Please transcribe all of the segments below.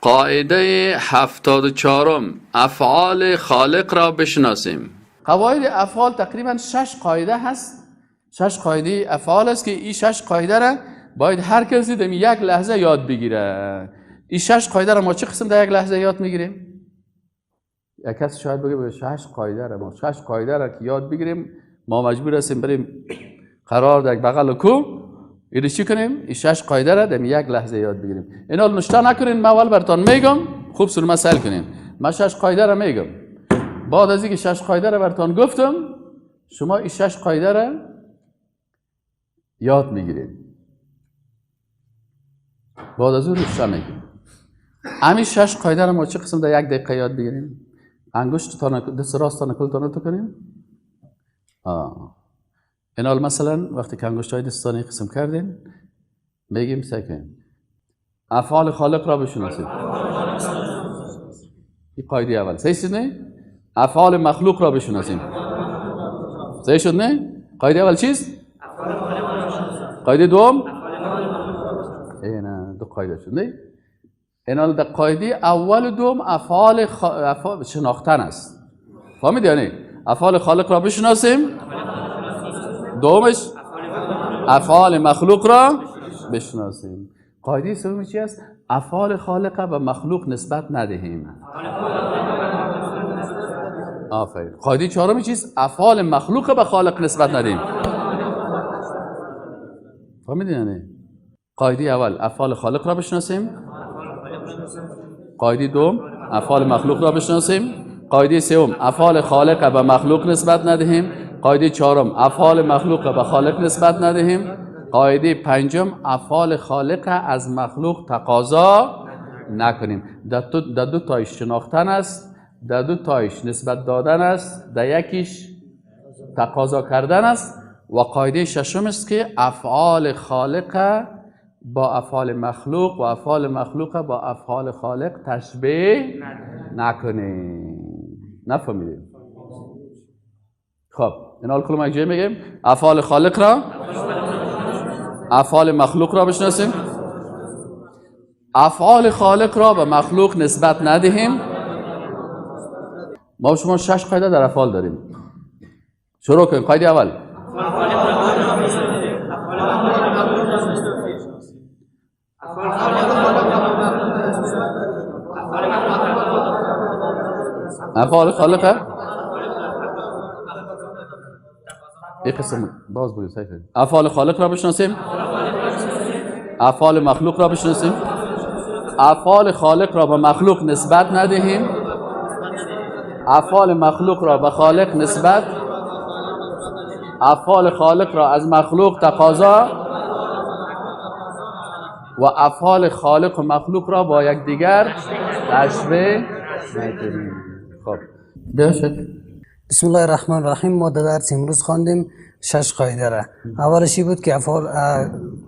قاعده 74، افعال خالق را بشناسیم. قواعد افعال تقریبا 6 قاعده هست. 6 قاعده افعال است که این 6 قاعده را باید هر کسی در یک لحظه یاد بگیره. این 6 قاعده را ما چه قسم در یک لحظه یاد میگیریم؟ یک کسی شاید بگه 6 قاعده را ما 6 قاعده را که یاد بگیریم ما مجبور هستیم بریم قرار در بغل کو اینو چی کنیم؟ این 6 قاعده را در یک لحظه یاد بگیریم. اینا نشته نکنین، من اول براتون میگم، خوب سر مسائل کنین. من 6 قاعده را میگم، بعد از اینکه 6 قاعده را براتون گفتم شما این 6 قاعده را یاد میگیرید. بعد از اون نشته میگیم. همین 6 قاعده را ما چه قسم در یک دقیقه یاد بگیریم؟ انگشت تان دست راست تان کل تان تو کنیم. اینال مثلا وقتی که انگشت های دستانی قسم کردیم میگیم سکن افعال خالق را بشناسید. این قاعده اول. صحیح شد نه؟ افعال مخلوق را بشناسیم. صحیح شد نه؟ قاعده اول چیست؟ قاعده دوم؟ نه، دو قاعده شد نه؟ اینال در قاعده اول و دوم افعال شناختن است. فهمید یعنی افعال خالق را بشناسیم، دومش افعال مخلوق را بشناسیم. قاعده سوم چی است؟ افعال خالق به مخلوق نسبت ندهیم. آفرین. قاعده چهارم چیست؟ افعال مخلوق به خالق نسبت ندهیم. فهمیدین یعنی؟ قاعده اول افعال خالق را بشناسیم، قاعده دوم افعال مخلوق را بشناسیم، قاعده سوم افعال خالق به مخلوق نسبت ندهیم، قاعده چهارم افعال مخلوق به خالق نسبت ندهیم، قاعده پنجم افعال خالق از مخلوق تقاضا نکنیم. در دو تایش شناختن است، در دو تایش نسبت دادن است، در یکیش تقاضا کردن است. و قاعده ششم است که افعال خالق با افعال مخلوق و افعال مخلوق با افعال خالق تشبیه نکنیم. نفهمیدیم؟ خب اینا کل ما میگیم افعال خالق را، افعال مخلوق را بشناسیم، افعال خالق را به مخلوق نسبت ندهیم. ما شما 6 قاعده در افعال داریم. شروع کنیم. قاعده اول افعال خالق یک قسم باز بگید. افعال خالق را بشناسیم، افعال مخلوق را بشناسیم، افعال خالق را به مخلوق نسبت ندهیم، افعال مخلوق را به خالق نسبت، افعال خالق را از مخلوق تقاضا، و افعال خالق و مخلوق را با یکدیگر تشبیه نکنیم. خب بسم الله الرحمن الرحیم. ما در درس امروز خواندیم 6 قاعده را. اولش بود که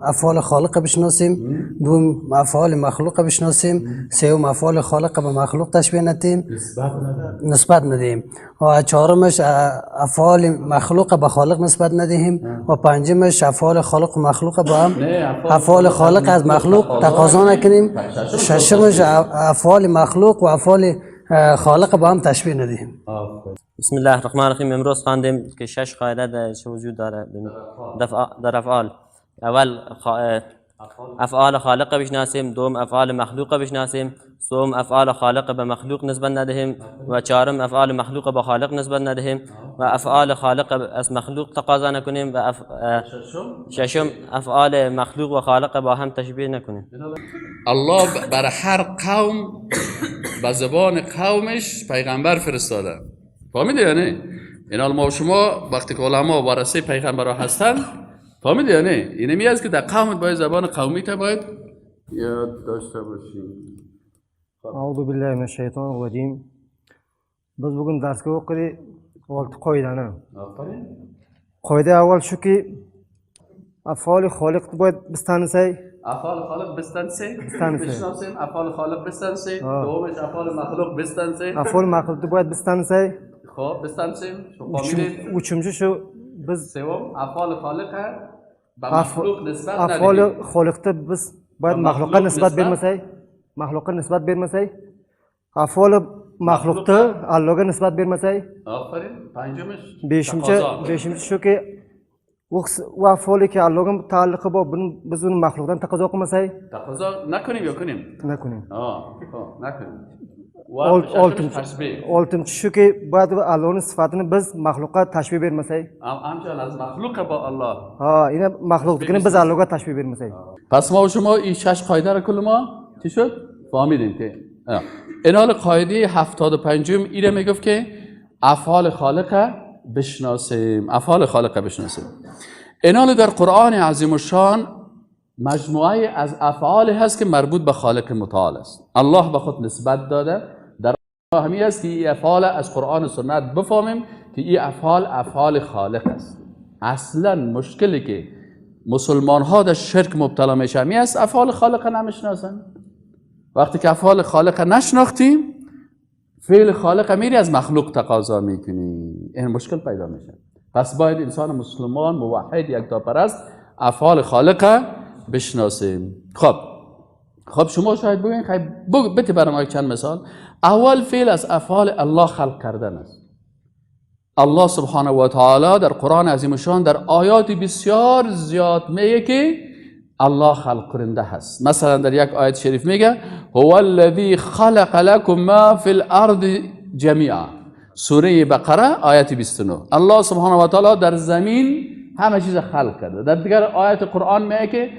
افعال خالق بشناسیم، دوم افعال مخلوق بشناسیم، سوم افعال خالق به مخلوق تشبیه ندیم، نسبت ندهیم، و چهارمش افعال مخلوق به خالق نسبت ندهیم، و پنجمش افعال خالق و مخلوق با هم افعال خالق از مخلوق تقاضا نکنیم، ششمش افعال مخلوق و افعال خالق با هم تشبیه ندهیم. بسم الله الرحمن الرحیم. امروز خواندیم که 6 قاعده در وجود داره در افعال. اول افعال خالق بشناسیم، دوم افعال مخلوق بشناسیم، سوم افعال خالق به مخلوق نسبت ندهیم، و چهارم افعال مخلوق به خالق نسبت ندهیم، و افعال خالق از مخلوق تقاضا نکنیم، و ششم افعال مخلوق و خالق با هم تشبیه نکنیم. الله بر هر قوم به زبان قومش پیغمبر فرستاده. فهمیدی یا نه؟ اینا ما شما وقتی که علما ورثه پیغمبرها هستن، فهمیدی یا نه؟ اینه میاد که در قومت باید زبان قومی تا باید یاد داشته باشی. اعوذ بالله من الشیطان الرجیم. Biz bugun darsga o'qidik 6 qoidani. Qoida avval shuki af'oli xoliqni boyad biz tanisak. افعال خالق بستنسه، بشناسیم افعال خالق بستنسه، دومش افعال مخلوق بستنسه، افعال مخلوqni boyad biz tanisak. Xo'p, بستنسیم. Uchinchi shu biz سوم افعال خالق به مخلوق نسبت افعال خالقni biz boyad maxluqqa nisbat bermasak. Maxluqqa nisbat bermasak, af'oli maxluqni Allohga nisbat bermasak. Ofarin. Panjimish Beshinchi shuki, u af'oliki Allohga taalluqi bor, buni biz uni maxluqdan taqozo qilmasak. Taqozo nakunim yo kunim? Nakunim. Nakunim. Oltinchi shuki, boyagi Allohning sifatini biz maxluqqa tashbih bermasak. Amcan از مخلوق با الله. Ha, ina maxluqnikini biz Allohga tashbih bermasak. پس ما و شما این شش قاعده را کل ما چی شد؟ فهمیدیم که اینال قاعده 75 ایره میگفت که افعال خالق بشناسیم، افعال خالق بشناسیم. اینال در قرآن عظیم الشان مجموعه از افعال هست که مربوط به خالق متعال است. الله به خود نسبت داده. در همی است که این افعال از قرآن و سنت بفهمیم که این افعال افعال خالق است. اصلا مشکلی که مسلمان ها در شرک مبتلا میشه همی است افعال خالق نمیشناسن. وقتی که افعال خالق نشناختیم، فعل خالق میری از مخلوق تقاضا میکنی، این مشکل پیدا میشه. پس باید انسان مسلمان موحد یکتاپرست افعال خالق بشناسیم. خب شما شاید بگوین خب بده برام چند مثال. اول فعل از افعال الله خلق کردن است. الله سبحانه و تعالی در قرآن عظیم الشان در آیات بسیار زیاد میگه که الله خلق کننده هست. مثلا در یک آیت شریف میگه هو الذی خلق لكم ما فی الارض جمیعا، سوره بقره آیت 29. الله سبحانه و تعالی در زمین همه چیز خلق کرده. در دیگر آیت قرآن میگه که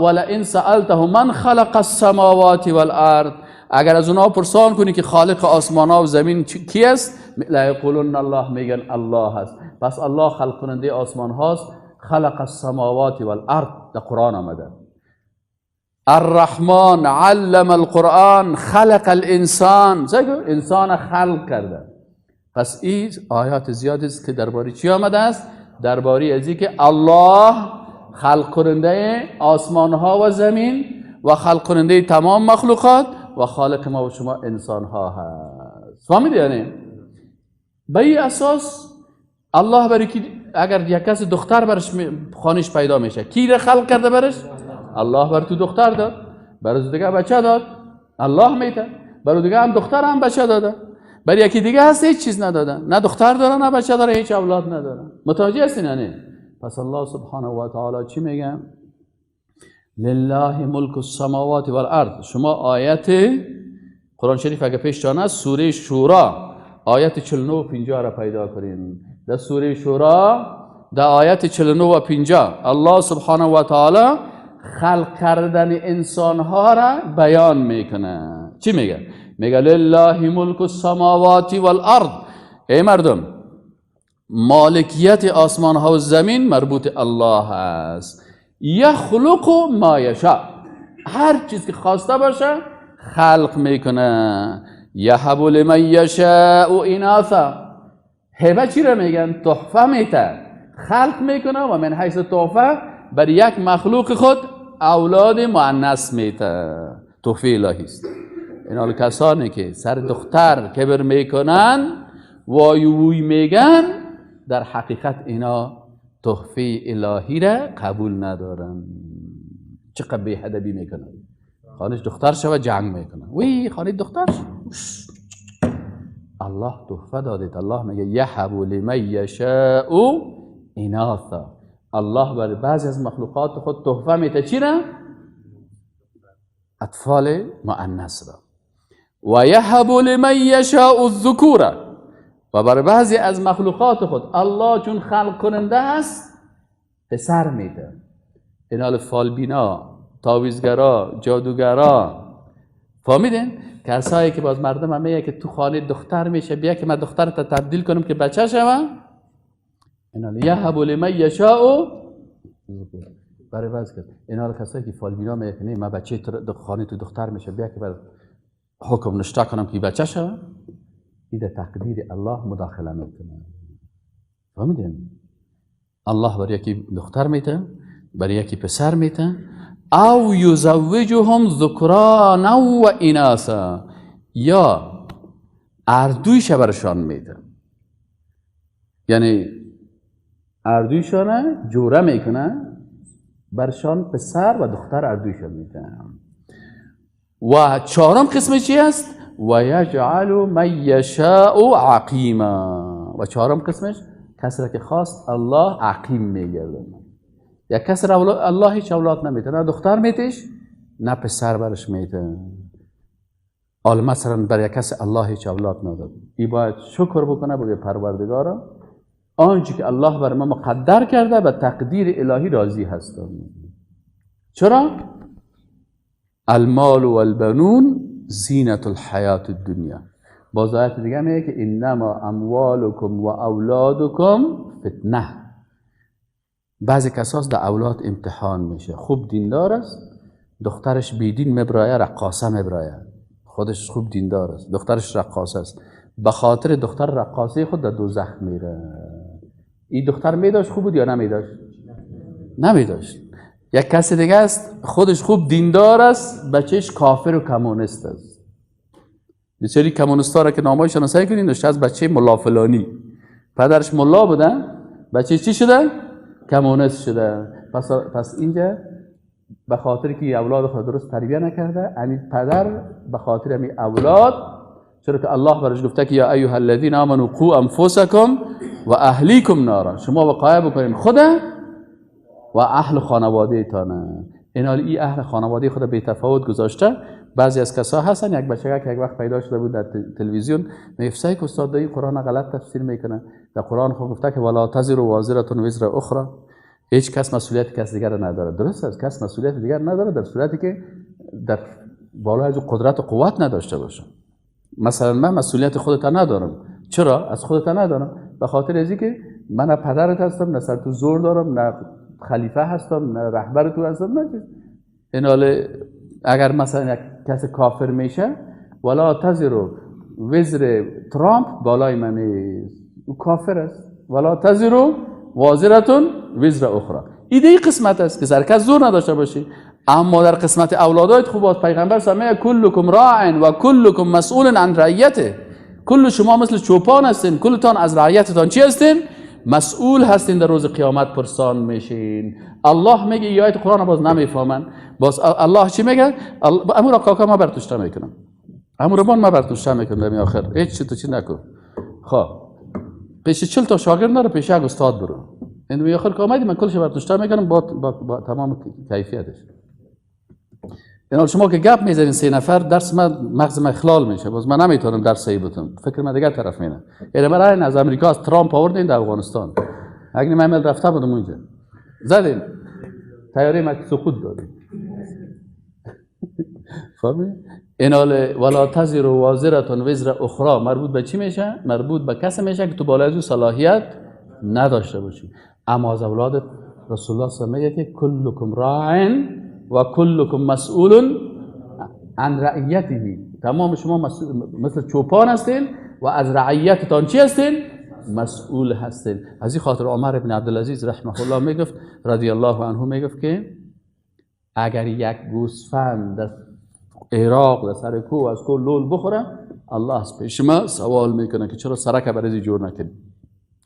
ولئن سألته من خلق السماوات والارض، اگر از اونها پرسان کنی که خالق آسمان ها و زمین کی است، لا یقولون الله، میگن الله هست. پس الله خلق کننده آسمان هاست. خلق السماوات والارض در قرآن آمده. الرحمن علم القرآن خلق الانسان، انسان خلق کرده. پس این آیات زیاد است که درباره چی آمده است؟ درباره از اینکه الله خلق کننده آسمان ها و زمین و خلق کننده تمام مخلوقات و خالق ما و شما انسان ها هست. فهمیدی؟ یعنی به این اساس الله برای کی اگر یک کس دختر برش خانش پیدا میشه، کی را خلق کرده برش؟ الله بر تو دختر داد، برای دیگه بچه داد، الله میده. برای دیگه هم دختر هم بچه داده، برای یکی دیگه هست هیچ چیز نداده، نه دختر داره نه بچه داره، هیچ اولاد نداره. متوجه هستین؟ یعنی پس الله سبحانه و تعالی چی میگه؟ لله ملک السماوات والارض. شما آیت قرآن شریف اگه پیشتان است، سوره شورا آیت 49 و 50 را پیدا کنین. در سوره شورا در آیت 49 و 50 الله سبحانه و تعالی خلق کردن انسانها را بیان میکنه. چی میگه؟ میگه لله ملک السماوات والارض. ای مردم، مالکیت آسمان ها و زمین مربوط الله است. یخلق ما یشاء، هر چیز که خواسته باشه خلق میکنه. یهب لمن یشاء اناثا، هبه چی را میگن؟ تحفه میته، خلق میکنه و من حیث تحفه بر یک مخلوق خود اولاد مؤنث میته. تحفه الهی است. اینا کسانی که سر دختر کبر میکنن وای وی میگن، در حقیقت اینا تحفه الهی را قبول ندارن. چقدر بی‌ادبی میکنن. خانش دختر شوه جنگ میکنن، وی خانه دختر شوه. الله تحفه داده. الله میگه یهب لمن یشاء اناثا. الله بر بعضی از مخلوقات خود تحفه میده. چی را؟ اطفال مؤنث را. و یهب لمن یشاء الذکور، و بر بعضی از مخلوقات خود الله چون خلق کننده است پسر میده. اینال فالبینا، تاویزگرا، جادوگرا، فهمیدین؟ کسایی که باز مردم هم میگه که تو خانه دختر میشه، بیا که من دخترت تبدیل کنم که بچه شوه. اینال یهب لمن یشاء برای بعضی کس. اینال کسایی که فالبینا میگه نه من بچه خانه تو دختر میشه، بیا که بر حکم نشته کنم که بچه شوه. این در تقدیر الله مداخله میکنه. فهمیدین؟ الله بر یکی دختر میده، بر یکی پسر میده. او یزوجهم ذکرانا و اناثا، یا اردویش برشان میده، یعنی اردویشان جوره میکنه برشان، پسر و دختر اردویشان میده. و چهارم قسم چی است؟ و یجعل من یشاء عقیما. و چهارم قسمش کسی را که خواست الله عقیم میگرداند. یک کسی را الله هیچ اولاد نمیده، نه دختر میتیش نه پسر برش میده. حالا مثلا برای کسی الله هیچ اولاد نداد، ای باید شکر بکنه بگه پروردگارا آنچه که الله بر ما مقدر کرده به تقدیر الهی راضی هستم. چرا؟ المال والبنون زینت الحیات الدنیا. باز آیت دیگه میگه که انما اموالکم و اولادکم فتنه. بعضی کساس در اولاد امتحان میشه، خوب دیندار است، دخترش بیدین مبرایه، رقاصه مبرایه، خودش خوب دیندار است، دخترش رقاصه است، به خاطر دختر رقاصه خود در دوزخ میره. این دختر میداشت خوب بود یا نمیداشت؟ نمیداشت. یک کسی دیگه است خودش خوب دیندار است، بچهش کافر و کمونیست است. بسیاری کمونیست‌ها را که نامایشان سعی کنین نوشته از بچه ملا فلانی، پدرش ملا بوده، بچه چی شده؟ کمونیست شده. پس اینجا به خاطر که اولاد خود درست تربیه نکرده، همین پدر به خاطر همین اولاد، چرا که الله برش گفته که یا ایها الذین آمنوا قوا انفسکم و اهلیکم نارا، شما وقایه بکنین خود و اهل خانواده تانه. این حال این اهل خانواده خود به تفاوت گذاشته. بعضی از کسا هستن، یک بچه که یک وقت پیدا شده بود در تلویزیون میگفت که استاد دایی قرآن غلط تفسیر میکنه، در قرآن خود گفته که ولا تزر وازره وزر اخرى، هیچ کس مسئولیت کس دیگر را نداره. درست است، کس مسئولیت دیگر نداره در صورتی که در بالای از قدرت و قوت نداشته باشه. مثلا من مسئولیت خودت ندارم. چرا از خودت ندارم؟ به خاطر از اینکه من نه پدرت هستم، نه سر تو زور دارم، نه خلیفه هستم، نه رهبر تو هستم، نه چیز. این حال اگر مثلا یک کس کافر میشه، ولا تزر وزر ترامپ بالای من نیست، او کافر است. ولا تزر وازرتون وزر اخرى. ایده قسمت است که سرکس زور نداشته باشی. اما در قسمت اولادایت خوب است. پیغمبر سمیه کلکم راع و کلکم مسئول عن رعیته، کل شما مثل چوپان هستین، کلتان از رعیتتان چی هستین؟ مسئول هستین، در روز قیامت پرسان میشین. الله میگه ای آیت قرآن باز نمیفهمن. باز الله چی میگه؟ امور کاکا ما برتوشته میکنم، امور بان ما برتوشته میکنم در آخر هیچ تو چی نکن. خب پیش 40 تا شاگرد نره، پیش یک استاد برو. این آخر که آمدی من کلش برتوشته میکنم با تمام کیفیتش. یعنی شما که گپ میزنین 3 نفر، درس من مغز من اخلال میشه، باز من نمیتونم درس صحیح بتم، فکر من دیگه طرف میره. یعنی من از امریکا از ترامپ آوردین در افغانستان، اگه من رفته بودم اونجا زدین تیاره ما سقوط دادیم. فهمی؟ این حال ولا تزر وازره وزر اخرى مربوط به چی میشه؟ مربوط به کسی میشه که تو بالای از صلاحیت نداشته باشی. اما از اولاد رسول الله صلی الله علیه و آله که کلکم راع و کلکم مسئول عن رعیته، تمام شما مثل چوپان هستین و از رعیتتان چی هستین؟ مسئول هستین. از این خاطر عمر بن عبدالعزیز رحمه الله میگفت، رضی الله عنه میگفت که اگر یک گوسفند در عراق در سر کوه از کوه لول بخوره، الله از پیش ما سوال میکنه که چرا سرک برای جور نکردی؟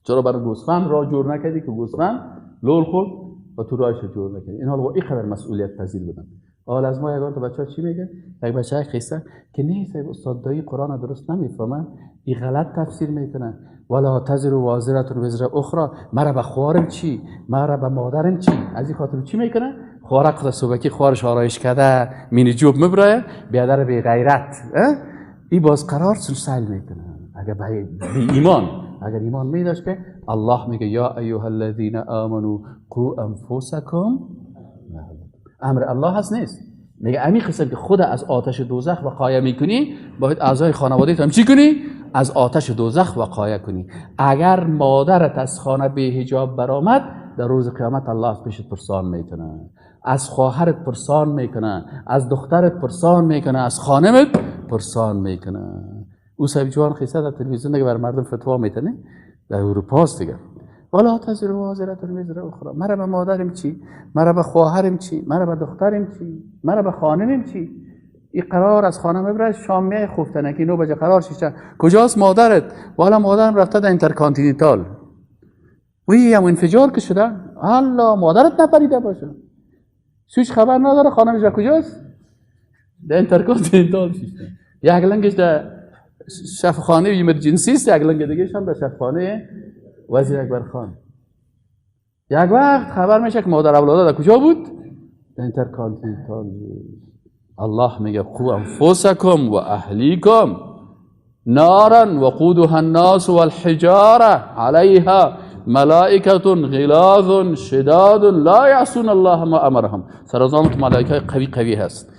چرا برای گوسفند را جور نکردی که گوسفند لول خورد و تو راهش جور نکردی؟ این حال با این قدر مسئولیت پذیر بودن. حال از ما یگان تا بچه‌ها چی میگه؟ یک بچه خیسته که نیست استاد دایی قرآن درست نمیفهمه، این غلط تفسیر میکنه. ولا تزر وازره وزر اخرى، مرا به خوارم چی؟ مرا به مادرم چی؟ از این خاطر چی میکنه؟ خوارک خود صبحکی خوارش آرایش کرده، مینی جوب مبرایه، بیادر بی غیرت. این باز قرار سیل میکنه. اگر بی ایمان، اگر ایمان میداشت که الله میگه یا ایها الذین آمنوا قوا انفسکم، امر الله هست نیست. میگه امی قسم که خود از آتش دوزخ وقایه میکنی، باید اعضای خانواده هم چی کنی؟ از آتش دوزخ وقایه کنی. اگر مادرت از خانه بی حجاب برآمد، در روز قیامت الله از پیشت پرسان میکنه، از خواهرت پرسان میکنه، از دخترت پرسان میکنه، از خانمت پرسان میکنه. او صاحب جوان خیسه در تلویزیون دیگه بر مردم فتوا میتنه، در اروپا است دیگه. ولا تزر وازره وزر اخرى، مرا به مادرم چی؟ مرا به خواهرم چی؟ مرا به دخترم چی؟ مرا به خانمم چی؟ این قرار از خانه ببره شام میای خفتنکی 9 بجه قرار شیشه. کجاست مادرت؟ والا مادرم رفته در اینترکانتیننتال. وی هم انفجار که شده، الله مادرت نپریده باشه، سویش خبر نداره خانمش کجاست؟ در انترکانتیننتال شیشته. یک لنگش در شفاخانه emergency است، یک لنگ دیگه هم در شفاخانه وزیر اکبر خان. یک وقت خبر میشه که مادر اولادا در کجا بود؟ در انترکانتیننتال. الله میگه قو انفسکم و اهلیکم نارا وقودها الناس والحجاره علیها ملائکه غلاظ شداد لا یعصون الله ما امرهم. سرازان ملائکه قوی قوی هست،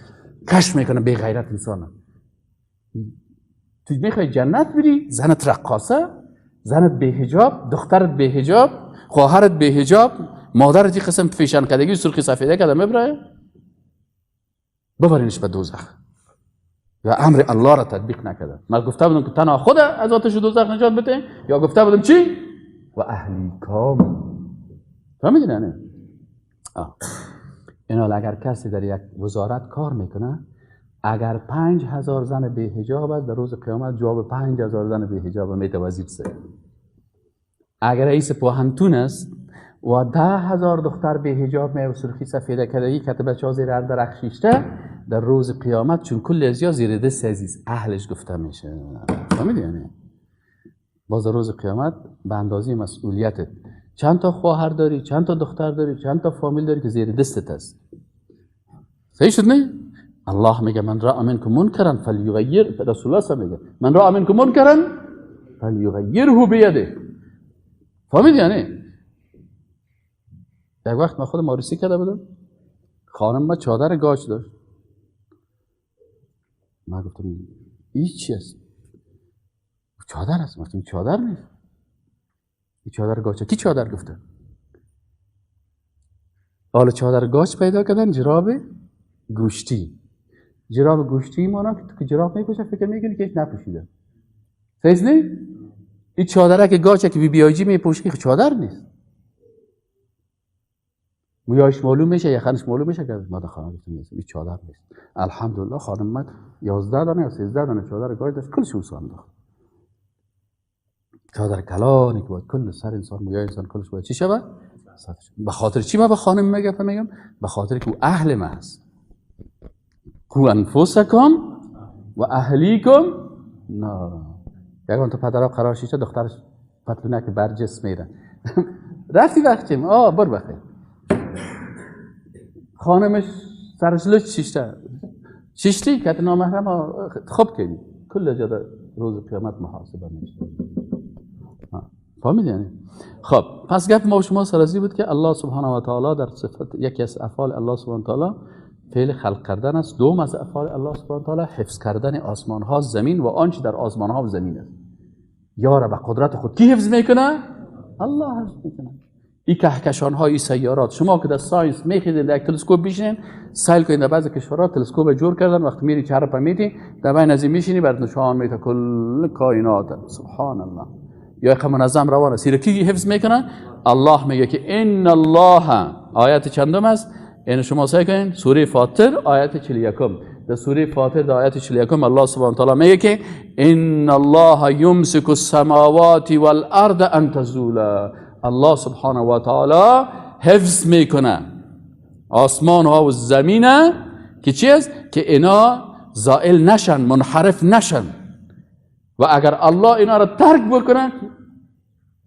کش میکنه بی غیرت انسان. تو میخوای جنت بری، زنت رقاصه، زنت بی حجاب، دخترت بی حجاب، خواهرت بی حجاب، مادرت این قسم فیشن کردگی سرخی سفیده کرده میبره، ببرینش به دوزخ. و امر الله را تطبیق نکرده. من گفته بودم که تنها خود از آتش دوزخ نجات بده، یا گفته بودم چی؟ و اهلیکم. فهمیدین نه؟ اینا اگر کسی در یک وزارت کار میکنه، اگر 5000 زن بی حجاب است، در روز قیامت جواب 5000 زن بی حجاب میده وزیر سه. اگر رئیس پوهنتون است و 10000 دختر بی حجاب می و سرخی سفیده کردگی که بچه‌ها زیر هر درخت شیشته، در روز قیامت چون کل ازیا زیر دست عزیز اهلش گفته میشه. فهمیدی یعنی؟ باز در روز قیامت به اندازه مسئولیتت چند تا خواهر داری، چند تا دختر داری، چند تا فامیل داری که زیر دستت است. صحیح شد نه؟ الله میگه من رأى منکم منکرا فلیغیر، رسول الله میگه من رأى منکم منکرا فلیغیره بیده. فهمیدی یعنی؟ یک وقت من خودم عروسی کرده بودم، خانم ما چادر گاچ داشت. من گفتم این چی است؟ چادر است. گفتم چادر نیست، این چادر گاچه. کی چادر گفته؟ حالا چادر گاچ پیدا کردن، جراب گوشتی. جراب گوشتی مانا که تو که جراب میپوشه فکر میکنی که هیچ نپوشیده. صحیح نیست؟ این چادره که گاچه که بی بی آی جی میپوشه که چادر نیست. مویاش معلوم میشه، یخنش معلوم میشه که ما در خانه گفتیم نیست، این چادر نیست. الحمدلله خانم من 11 دانه یا 13 دانه چادر گاچ داشت، کلش اون انداخت. چادر کلانی که باید کل سر انسان، مویای انسان کلش باید چی شود؟ به خاطر چی ما به خانم میگم؟ به خاطر که او اهل ما است. قو انفسکم و اهلیکم نارا. یکان تو پدرها قرار شیشه دخترش پتلونک برجس میره. رفتی وقتیم آه بر بخیر. خانمش سرش لچ شیشته شیشتی که نامحرم خوب کردی، کل جا روز قیامت محاسبه میشه. فهمیدی یعنی؟ خب پس گپ ما و شما سرازی بود که الله سبحانه و تعالی در صفت یکی از افعال الله سبحانه و تعالی فعل خلق کردن است. دوم از افعال الله سبحانه و تعالی حفظ کردن آسمان ها، زمین و آنچه در آسمان ها و زمین است. یاره به قدرت خود کی حفظ میکنه؟ الله حفظ میکنه. این کهکشان ها، این سیارات، شما که در science میخیزین در یک تلسکوپ بیشینین، سیل کنین، در بعض کشورها تلسکوپ جور کردن، وقتی میری چهار پا میتی در بین از این میشینی برات نشان میده کل کائنات. سبحان الله. یا یک منظم روان است. کی حفظ میکنه؟ الله. میگه که ان الله، آیت چندم است؟ این شما سعی کنین سوره فاطر آیت 41. در سوره فاطر در آیت 41 الله سبحانه و تعالی میگه که ان الله یمسک السماوات والارض ان تزولا. الله سبحانه و تعالی حفظ میکنه آسمان ها و زمینه که چی است؟ که اینا زائل نشن، منحرف نشن. و اگر الله اینا را ترک بکنه،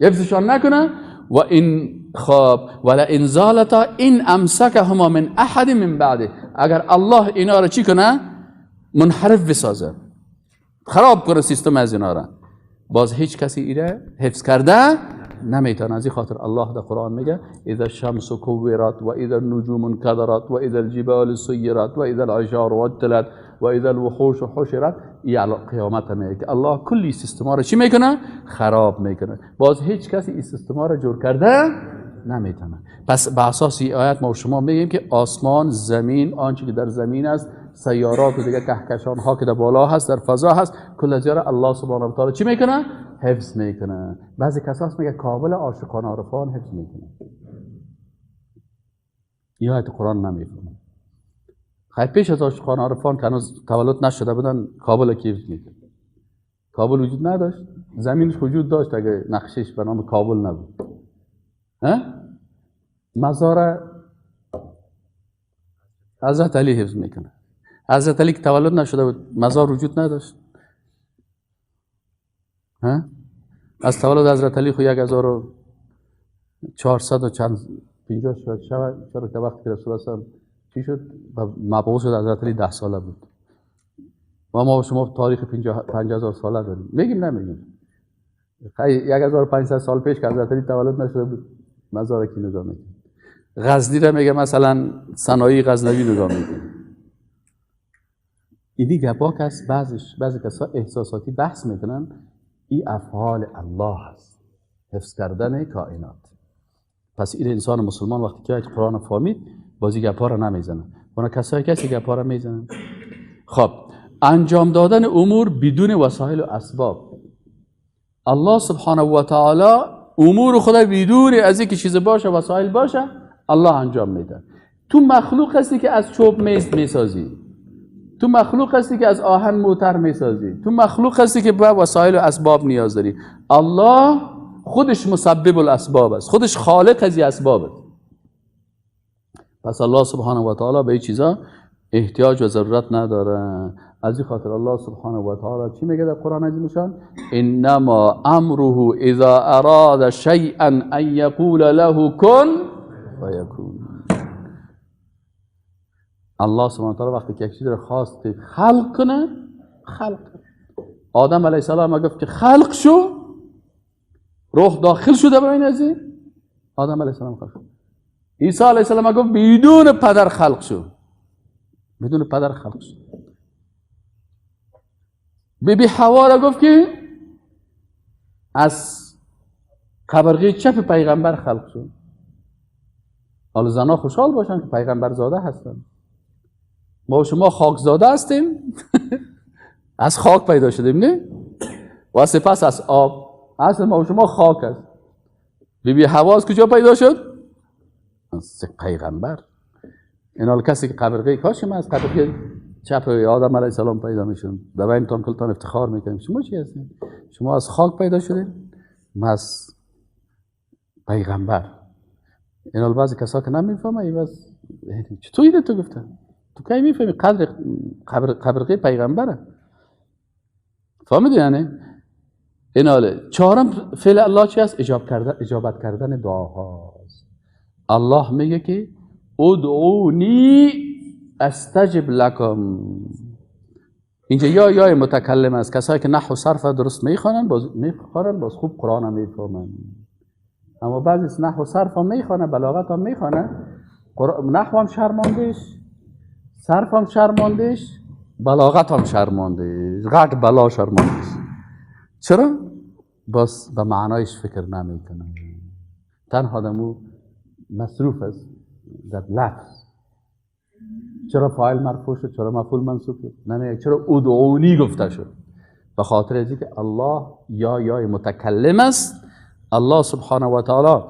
حفظشان نکنه، و این خب ولا ان زالتا ان امسکهما من احد من بعده، اگر الله اینا را چی کنه؟ منحرف بسازه، خراب کنه سیستم از اینا را، باز هیچ کسی ایره حفظ کرده نمیتونه. از این خاطر الله در قرآن میگه اذا الشمس كورت و اذا النجوم انكدرت و اذا الجبال سيرت و اذا العشار عطلت و اذا الوحوش حشرت. این قیامت میگه که الله کلی سیستم ها رو چی میکنه؟ خراب میکنه. باز هیچ کسی این سیستم ها رو جور کرده نمیتونه. پس به اساس این آیت ما و شما میگیم که آسمان، زمین، آنچه که در زمین است، سیارات و دیگه کهکشان ها که در بالا هست، در فضا هست، کل از الله سبحانه و تعالی چی میکنه؟ حفظ میکنه. بعضی کساس میگه کابل عاشقان عارفان حفظ میکنه. این آیت قرآن نمیفهمه. خیلی پیش از عاشقان عارفان که هنوز تولد نشده بودن کابل کی حفظ میکنه؟ کابل وجود نداشت، زمینش وجود داشت اگه نقشش به نام کابل نبود. مزار حضرت علی حفظ میکنه. حضرت علی که تولد نشده بود مزار وجود نداشت. ها؟ از تولد حضرت علی خو 1400 و چند 50 شد، چرا که وقتی رسول الله چی شد و مبعوث شد حضرت علی 10 ساله بود. و ما شما تاریخ 5000 ساله داریم. میگیم نمیگیم؟ 1500 سال پیش که حضرت علی تولد نشده بود مزار کی نگاه میکنه؟ غزنی را میگه مثلا صنایع غزنوی نگاه میکنه. اینی گپا کس بعضی کسا احساساتی بحث میکنن. این افعال الله هست، حفظ کردن کائنات. پس این انسان مسلمان وقتی که قرآن فهمید بازی گپا را نمیزنه. اونا کسایی کسی گپا را میزنن. خب انجام دادن امور بدون وسایل و اسباب. الله سبحانه و تعالی امور خدا بدون از اینکه چیز باشه وسایل باشه الله انجام میده. تو مخلوق هستی که از چوب میز میسازی، تو مخلوق هستی که از آهن موتر میسازی، تو مخلوق هستی که به وسایل و اسباب نیاز داری. الله خودش مسبب الاسباب است، خودش خالق از این اسباب است. پس الله سبحانه و تعالی به این چیزا احتیاج و ضرورت نداره. از این خاطر الله سبحانه و تعالی چی میگه در قرآن عظیم شان؟ انما امره اذا اراد شیئا ان یقول له کن فیکون. الله سبحانه و تعالی وقتی که یک چیز رو خواست خلق کنه، خلق. آدم علیه السلام گفت که خلق شو، روح داخل شده به این از آدم علیه السلام خلق شد. عیسی علیه السلام گفت بدون پدر خلق شو، بدون پدر خلق شد. بی بی حوا را گفت که از قبرغه چپ پیغمبر خلق شد. حالا زنا خوشحال باشن که پیغمبر زاده هستن. ما و شما خاک زاده هستیم. از خاک پیدا شدیم نه؟ و سپس از آب. اصل ما و شما خاک است. بی بی حوا از کجا پیدا شد؟ از پیغمبر. این حال کسی که قبرغه کاش ما از قبرغه چپ آدم علیه السلام پیدا میشون، در این تان کلتان افتخار میکنیم. شما چی هستین؟ شما از خاک پیدا شدین، ما از پیغمبر. این حال بعضی کسا که نمیفهمه ای بس چطور ایده تو گفتن؟ تو کی میفهمی قدر قبرغه پیغمبره؟ فهمیدی یعنی؟ این حال چهارم فعل الله چی است؟ اجابت کردن دعاهاست. الله میگه که ادعونی استجب لکم. اینجا یا متکلم است. کسایی که نحو صرف درست میخوانن باز خوب قرآن هم میفهمن. اما بعضی نحو صرف هم میخوانه، بلاغت هم میخوانه، نحو هم شرماندش، صرف هم شرماندش، بلاغت هم شرماندش، غٹ بلا شرماندش. چرا؟ باز به معنایش فکر نمیکنه. تنها دمو مصروف است در لفظ. چرا فاعل مرفوع شد؟ چرا مفعول منصوب شد؟ نه، چرا ادعونی گفته شد؟ به خاطر از اینکه الله یا متکلم است. الله سبحانه و تعالی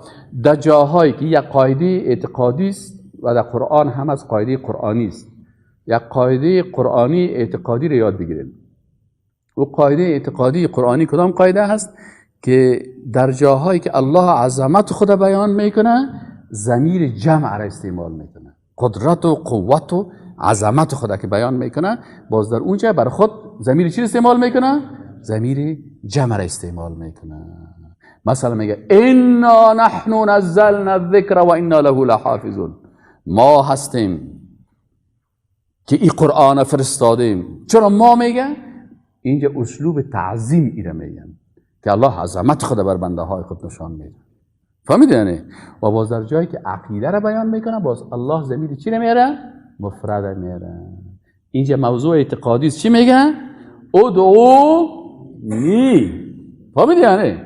در جاهایی که یک قاعده اعتقادی است و در قرآن هم از قاعده قرآنی است، یک قاعده قرآنی اعتقادی رو یاد بگیریم. و قاعده اعتقادی قرآنی کدام قاعده هست؟ که در جاهایی که الله عظمت خود بیان میکنه ضمیر جمع را استعمال میکنه، قدرت و قوت و عظمت خود که بیان میکنه، باز در اونجا بر خود ضمیر چی استعمال میکنه؟ ضمیر جمع را استعمال میکنه. مثلا میگه انا نحن نزلنا الذکر و انا له لحافظون. ما هستیم که این قرآن فرستادیم. چرا ما میگه؟ اینجا اسلوب تعظیم ایره میگن که الله عظمت خود بر بنده های خود نشان میده. فهمیدی یعنی؟ و باز در جایی که عقیده را بیان میکنه باز الله ضمیر چی نمیاره؟ مفرد میاره. اینجا موضوع اعتقادی چی میگه؟ ادعونی. فهمیدی یعنی؟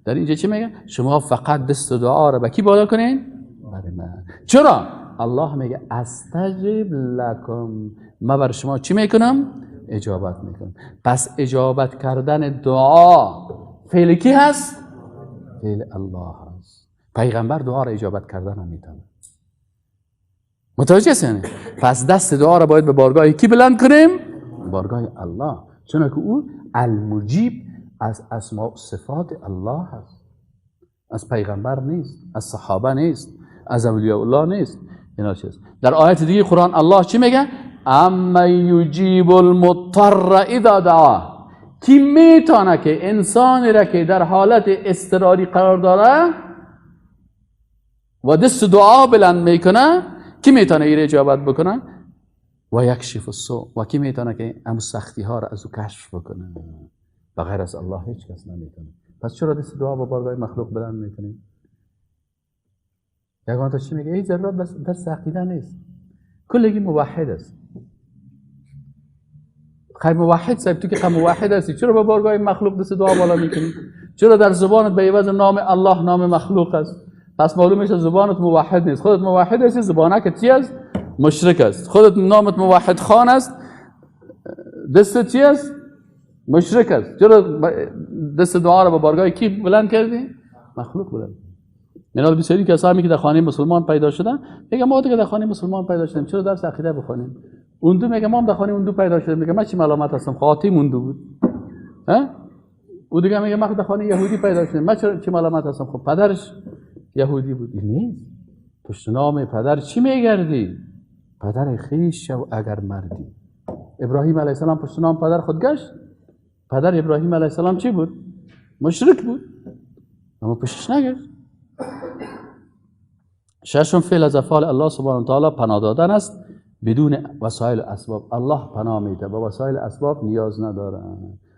در اینجا چی میگه؟ شما فقط دست دعا را به کی بالا کنین؟ برای من. چرا؟ الله میگه استجب لکم، من بر شما چی میکنم؟ اجابت میکنم. پس اجابت کردن دعا فعل کی هست؟ فعل الله هست. پیغمبر دعا را اجابت کردن هم میتونه. متوجه هستین؟ پس دست دعا را باید به بارگاه کی بلند کنیم؟ بارگاه الله، چون که او المجیب از اسماء و صفات الله هست، از پیغمبر نیست، از صحابه نیست، از اولیاء الله نیست. اینا چیز. در آیت دیگه قرآن الله چی میگه؟ اما یجیب المضطر اذا دعا. کی میتونه که انسانی را که در حالت اضطراری قرار داره و دست دعا بلند میکنه، کی میتونه ایره اجابت بکنه؟ و یکشف السوء، و کی میتونه که ام سختی ها را از او کشف بکنه؟ بغیر از الله هیچ کس نمیتونه. پس چرا دست دعا با بارگاه مخلوق بلند میکنیم؟ یگان تا چی میگه؟ این ضرورت بس درس عقیده نیست، کلگی موحد است. خیلی موحد صاحب، تو که موحد هستی چرا با بارگاه مخلوق دست دعا بالا میکنی؟ چرا در زبانت به عوض نام الله نام مخلوق است؟ پس معلوم میشه زبانت موحد نیست. خودت موحد هستی، زبانک چی است؟ مشرک است. خودت نامت موحد خان است، دست چی است؟ مشرک است. چرا دست دعا را با بارگاه کی بلند کردی؟ مخلوق بلند. یعنی بسیاری کسانی که در خانه مسلمان پیدا شدن میگه ما دیگه در خانه مسلمان پیدا شدیم، چرا درس عقیده بخوانیم؟ اون دو میگه ما هم در خانه اون دو پیدا شدیم، میگه من چی ملامت هستم، خاطی اون دو بود. ها؟ او دیگه میگه من در خانه یهودی پیدا شدم، من چرا چی ملامت هستم، خب پدرش یهودی بود. این نیست. پشت نام پدر چی میگردی؟ پدر خویش شو اگر مردی. ابراهیم علیه السلام پشت نام پدر خود گشت. پدر ابراهیم علیه السلام چی بود؟ مشرک بود، اما پشتش نگشت. ششم فعل از افعال الله سبحانه و تعالی پناه دادن است بدون وسایل اسباب. الله پناه میده، به وسایل اسباب نیاز نداره.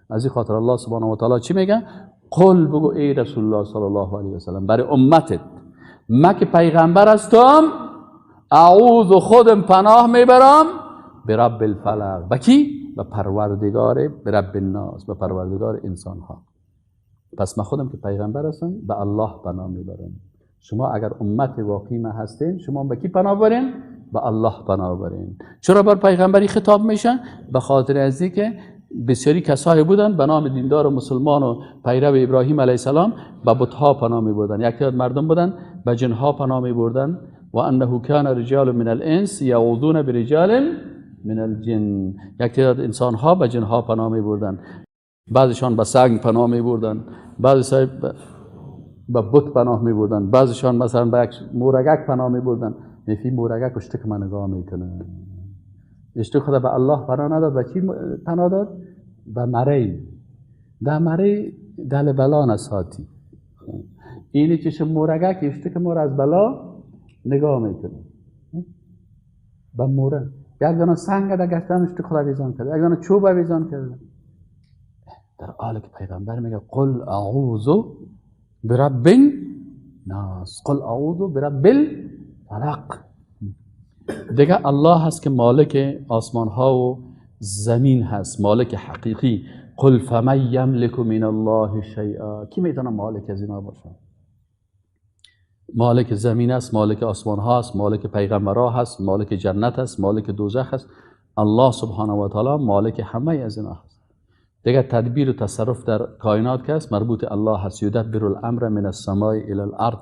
از این خاطر الله سبحانه و تعالی چی میگه؟ قل، بگو ای رسول الله صلی الله علیه و سلم برای امتت، من که پیغمبر هستم، اعوذ خودم پناه میبرم برب الفلق. به کی؟ به پروردگار، برب الناس، به پروردگار انسان ها. پس من خودم که پیغمبر هستم به الله پناه میبرم. شما اگر امت واقعی ما هستین، شما به کی پناه برین؟ به الله پناه برین. چرا بر پیغمبری خطاب میشن؟ به خاطر از اینکه بسیاری کسایی بودن به نام دیندار و مسلمان و پیرو ابراهیم علیه السلام به بتها پناه میبردن. یک تعداد مردم بودن به جنها پناه میبردن. و انه کان رجال من الانس یعوذون برجال من الجن. یک تعداد انسان ها به جنها پناه میبردن، بعضشان به سنگ پناه میبردن، بعضی به بت پناه میبردن، بعضشان مثلا به یک مورگک پناه میبردن. میفی مورگک اشتک من نگاه میکنه، اشتک خدا به الله پناه نداد، به چی پناه داد؟ به مری. در مری دل بلا نساتی، اینی چشم مورگک اشتک مور از بلا نگاه میکنه. به موره یک دانه سنگ در گشتن اشتک خدا ویزان کرده، یک دانه چوب ویزان کرده. در حالی که پیغمبر میگه قل اعوذ برب الناس، قل اعوذ برب الفلق. دیگه الله هست که مالک آسمان ها و زمین هست، مالک حقیقی. قل فمن یملک من الله شیئا. کی میتونه مالک از اینا باشه؟ مالک زمین است، مالک آسمان ها است، مالک پیغمبرها هست، مالک جنت است، مالک دوزخ است. الله سبحانه و تعالی مالک همه از اینا هست. دیگه تدبیر و تصرف در کائنات که است مربوط الله هست. یدبر الامر من السماء الی الارض.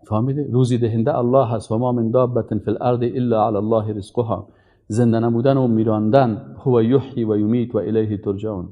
فهمیده؟ روزی دهنده الله هست. و ما من دابة فی الارض الا علی الله رزقها. زنده نمودن و میراندن، هو یحیی و یمیت و الیه ترجعون.